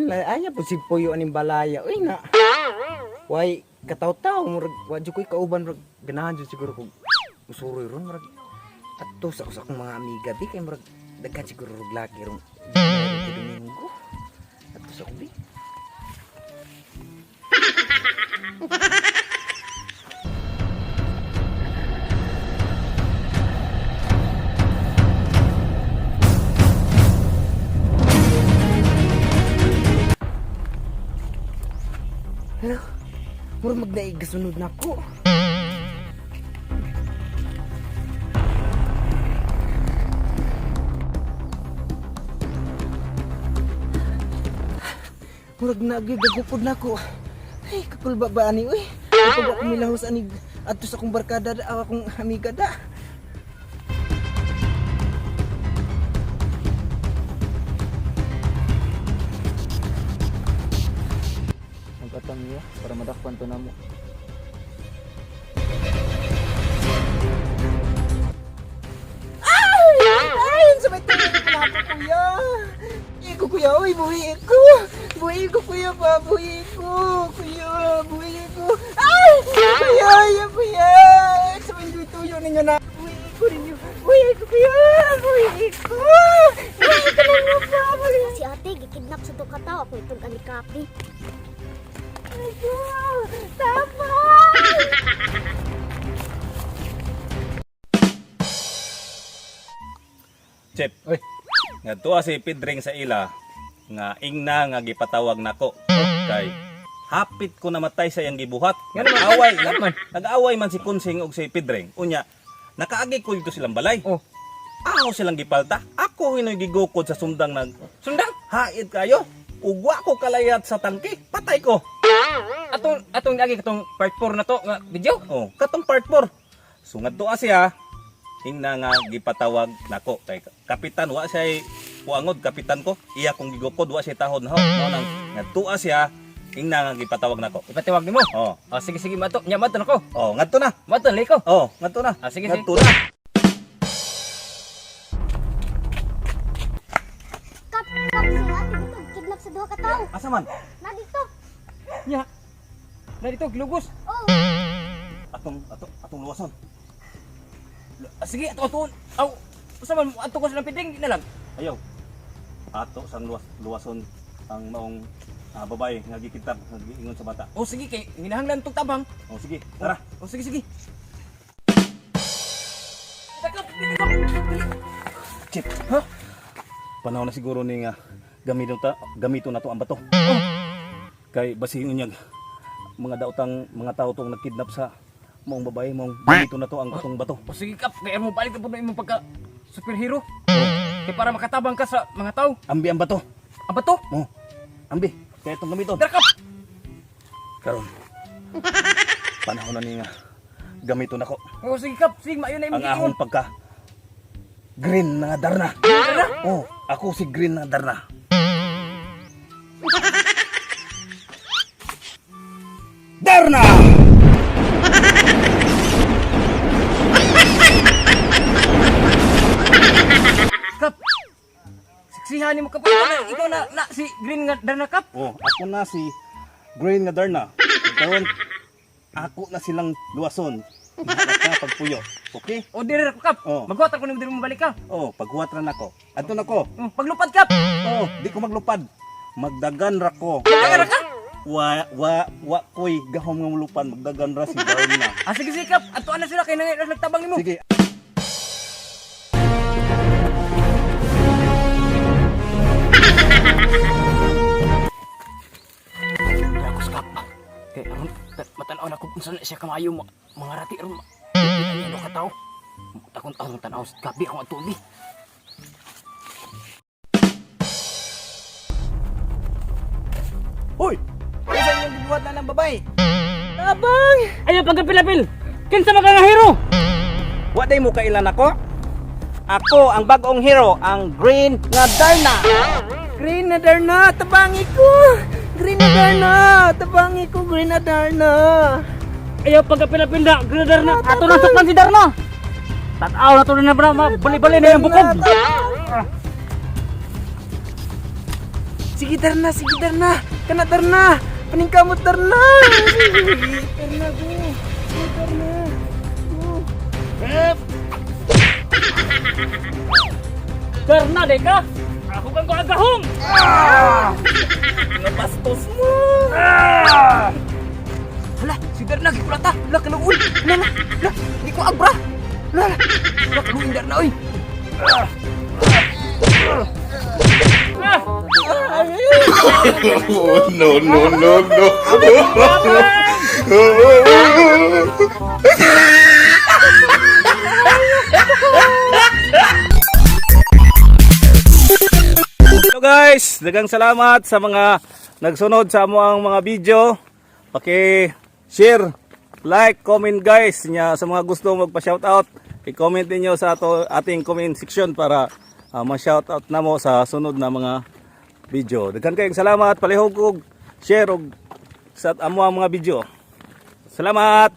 Anya po si Puyo aning balaya. Uy na. Way kataw-taw murag wa jud ko'y kauban, murag ganahan jud siguro kog usuroy ron, murag adto sa usa akong mga amiga bi, kay murag daghan siguro rog laki rong kay Domingo. Adto sa bi. Hello. Murag magdaig gasunod na ko. Murag nagigagukod na ko. Ay, kakulba ba ani uy? Kapag ako milahos ani adto sa akong barkada da, akong amiga da. Magkatang niya para madakpan to namo. Ay! Ay! Sabay tayo na ako, kuya! Iko, kuya! Uy, buhi ko! Buhi ko, kuya pa! Buhi ko! Kuya! Buhi ko! Ay! Kuya! Ay, kuya! Sabay tuyo ninyo na! Buhi ko ninyo! Buhi ko, kuya! Buhi ko! Buhi ko ninyo pa! Buhi Si ate, gikidnap sa duha ka tawo ako itong ani Kapi. Ay, ko! Tama! Chep. Oy. Ngadto si Pedring sa ila nga ingna nga gipatawag nako. Kay hapit ko namatay sa iyang gibuhat. Nag-away, Nga naman. nag-away man si Kunsing og si Pedring. Unya, nakaagi ko dito silang balay. Oh. Ako silang gipalta. Ako hinoy gigukod sa sundang nag Sundang. hait kayo. Ugwa ko kalayat sa tangke, patay ko. Atong atong agi katong part 4 na to nga video. Oh, katong part 4. So ngadto siya ingna nga gipatawag nako kay kapitan wa siya puangod kapitan ko iya kong gigukod wa siya tahod na ho mao nang ngadto siya ingna nga gipatawag nako. Ipatawag nimo. Oh, Oh, sige sige mato. Nya mato nako. oh ngadto na. Mato na ko. Oh, ngadto na. Ah, sige, sige. Ngadto na. Kap, kap, si ate dito kidnap sa duha ka tawo. Asa man? Na dito. Nya. Na dito glugos. Oh, Atong atong atong luwason. Ah, sige ato ato. Aw, usa man ato ko silang piding na lang. Ayaw. Ato sang luwas luwason ang maong babae nga gikidnap nga giingon sa bata. Oh, sige kay ginahanglan tong tabang. Oh, sige, tara. Oh, sige sige. Kap, kap. Chip. Ha? Panahon na siguro ni nga gamiton ta gamiton na to ang bato. Oh. Kay basin unyag mga daotang mga tao tong nagkidnap sa maong babae maong gamiton na to ang katong bato. Oh, sige kap, kay mo balik na po na imong pagka superhero. Kay para makatabang ka sa mga tao. Ambi ang bato. Ang bato. Mo. Ambi kay itong gamiton. Tara kap. Karon. Panahon na ni nga gamiton nako Oh, sige kap, sige maayo na imong ang ahong pagka green na nga darna. Oh, ako si green na darna. Darna! Kap. Siksihan nimo kap. Ikaw na si Green nga Darna kap. Oh, ako na si Green nga Darna. Karon ako na silang luwason. Mahalak na pagpuyo. Okay? O dire ra ko kap. Oh. Maghuwat ako nimo dire mo balik ka. Oh, paghuwat ra nako. Adto nako. Oh, paglupad kap. Oh, di ko maglupad. Magdagan ra ko. Magdagan ra ka? Wa wa wa koy gahom nga mulupad, magdagan ra si Darna. Ah, sige sige kap. Atuan na sila kay nang nagtabang nimo. Sige. Kaya ako sa kap. Kay aron matanaw na ko kung saan siya kamayo mga rati aron. Di ano ka tao. Takon ang tanaw sa gabi akong atubi. Hoy! Usa inyong gibuhat na ng babae? Tabang! Ayaw pagkapilapil. Kinsa man ka nga hero? Wa day mo kailan ako? Ako ang bagong hero, ang Green nga Darna. Green na Darna! Tabangi ko! Green na Darna! Tabangi ko, Green na Darna! Ayaw pagkapilapil na Green Darna. Ato na sakpan si Darna. Tataw na to na bra, bali-bali na yung bukog. Sige, Darna, sige, Darna. Kana, Darna. Paningkamot, Darna. Sige, Darna, go. Go, Darna. Go. Darna de ka. Ako kang agahong. Bastos mo. Hala, si Darna, gikulata. Hala, kanuul. Hala, hala, hala. Di ko agbra. Hala, hala. Hala, kanuul, Darna, oy. Oh, no, no, no, no. Hello guys, daghang salamat sa mga nagsunod sa amo ang mga video. Paki-share, like, comment guys nya sa mga gusto magpa-shoutout. I-comment ninyo sa ato ating comment section para ma-shoutout namo sa sunod na mga video. Daghan kayong salamat, palihog og share og sa amo ang mga video. Salamat.